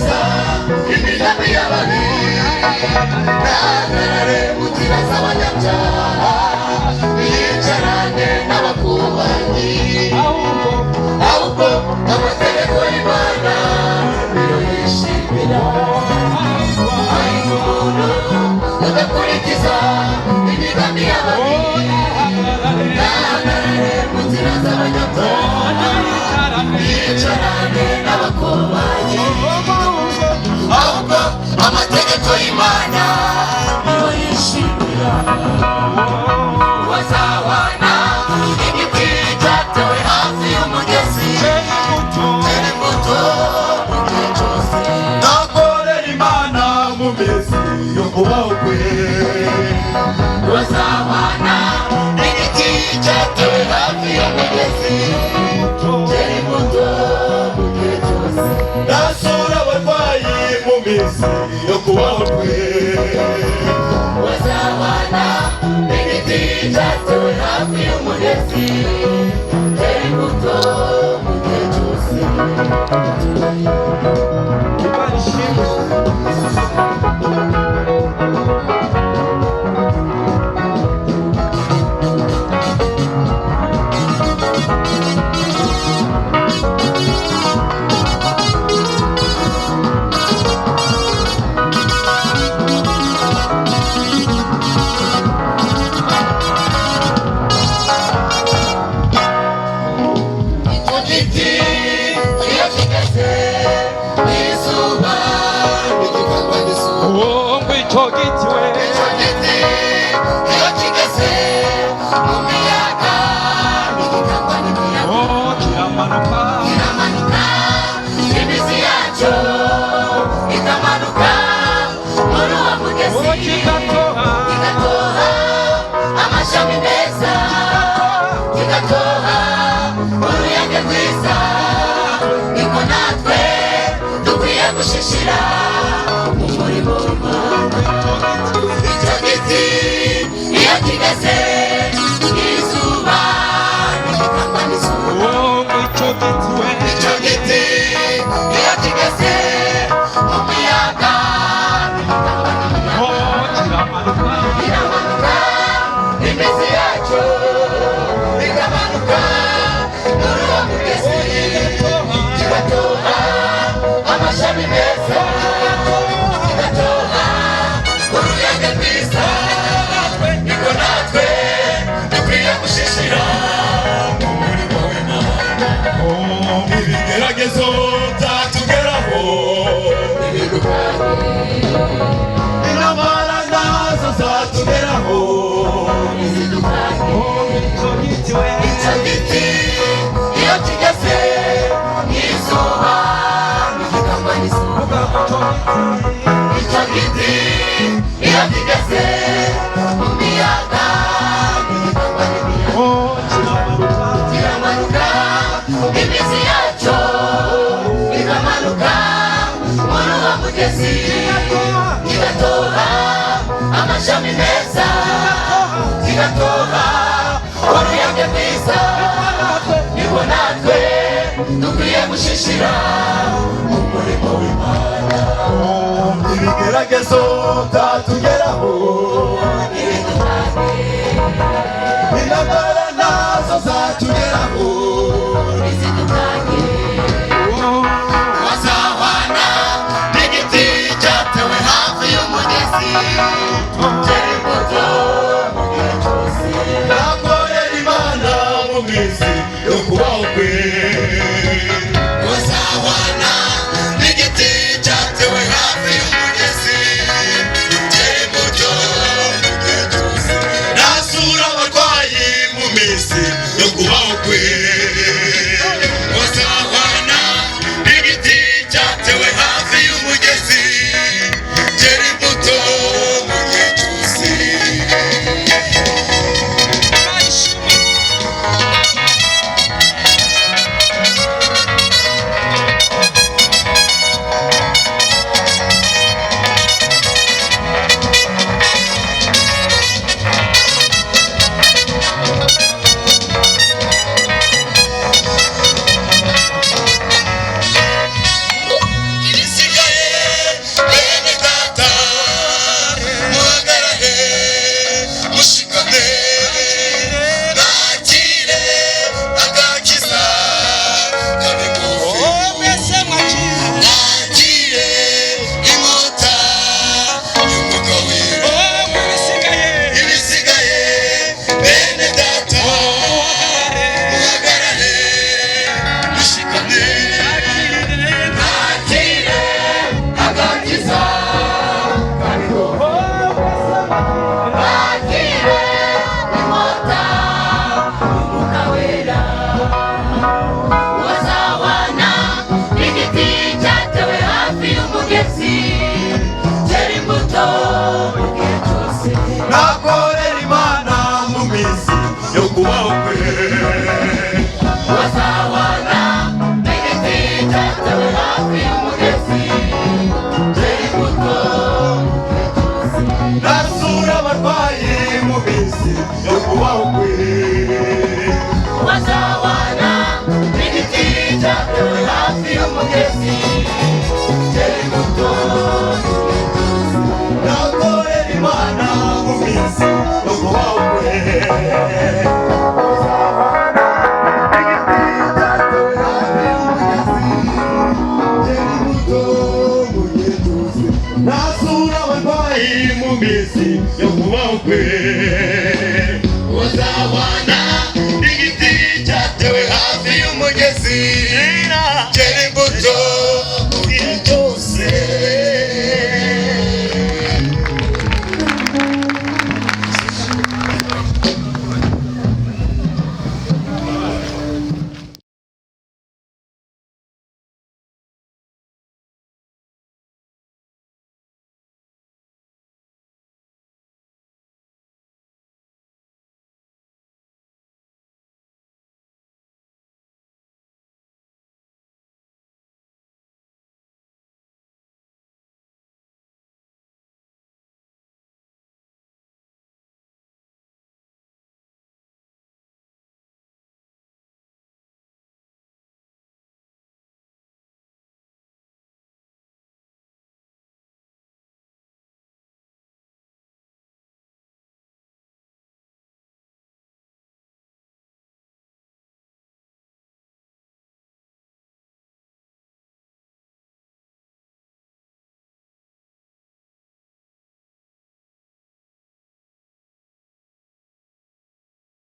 Udakurikiza imigambi y'ababi, ntahagarare mu nzira z'abanyabyaha, yicarane n'abakubanyi. Ahubwo amategeko y'Imana niyo yishimira. Ariko umuntu udakurikiza imigambi y'ababi, ntahagarare mu nzira z'abanyabyaha, yicarane n'abakubanyi, ahubwo amategeko y'Imana niyo yishimira. Wazahwana igiti cyatewe hafi y'umugezi, cyera imbuto mu gihe cyose. Nakorera Imana mu minsi yo kubaho kwe. Wazahwana igiti cyatewe hafi y'umugezi, cyera imbuto mu gihe cyose. Nasura abarwayi mu minsi yo kubaho kwe. Wazahwana igiti cyatewe hafi y'umugezi, cyera imbuto mu gihe cyose. Imana ishimwe. Icyo giti iyo kigeze izuba ntigikangwa n'izuba. Uwo ngo icyo giti we. Icyo giti iyo kigeze mu miyaga ntigikangwa n'imiyaga. Oh, kiramanuka. Kiramanuka, imizi yacyo ikamanuka muri uwo mugezi. Oh, kigatoha. Kigatoha amashami meza, kigatoha uruyange rwiza. Niko natwe dukwiye gushishira mu murimo w'Imana. Icyo giti iyo kigeze izuba ntigikangwa n'izuba. Uwo ngo icyo giti we. Icyo giti iyo kigeze mu miyaga ntigikangwa n'imiyaga. Oh, kiramanuka. Iramanuka, imizi yacyo ikamanuka muri uwo mugezi, kigatoha amashami meza, kigatoha uruyange rwiza. Niko natwe dukwiye gushishira mu murimo w'Imana. Ibigeragezo byatugeraho, intambara nazo zatugeraho, Oh, icyo giti we. Icyo giti iyo kigeze izuba ntigikangwa n'izuba. Vuga ngo icyo giti. Icyo giti iyo kigeze mu miyaga ntigikangwa n'imiyaga. Oh, kiramanuka. Kiramanuka, imizi yacyo ikamanuka muri uwo mugezi, kigatoha amashami meza, kigatoha uruyange rwiza. Niko natwe dukwiye gushishira mu murimo w'Imana. Ibigeragezo byatugeraho, intambara nazo zatugeraho, Wazahwana n'igiti cyatewe hafi y'umugezi, cyera imbuto mu gihe cyose. Nakorera Imana mu minsi yo kubaho kwe. Wazahwana n'igiti cyatewe hafi y'umugezi, cyera y'umugezi, cyera imbuto mu gihe cyose. Nakorera Imana mu minsi yo kubaho kwe. Bazabana n'igiti cyatewe hafi y'umugezi, cyera imbuto mu gihe cyose. Nasura abarwayi mu minsi yo kubaho kwe. Bazabana n'igiti cyatewe hafi y'umugezi, cyera imbuto mu gihe cyose. Nakorera Imana mu minsi yo kubaho kwe. Nasura abarwayi mu minsi yo kubaho.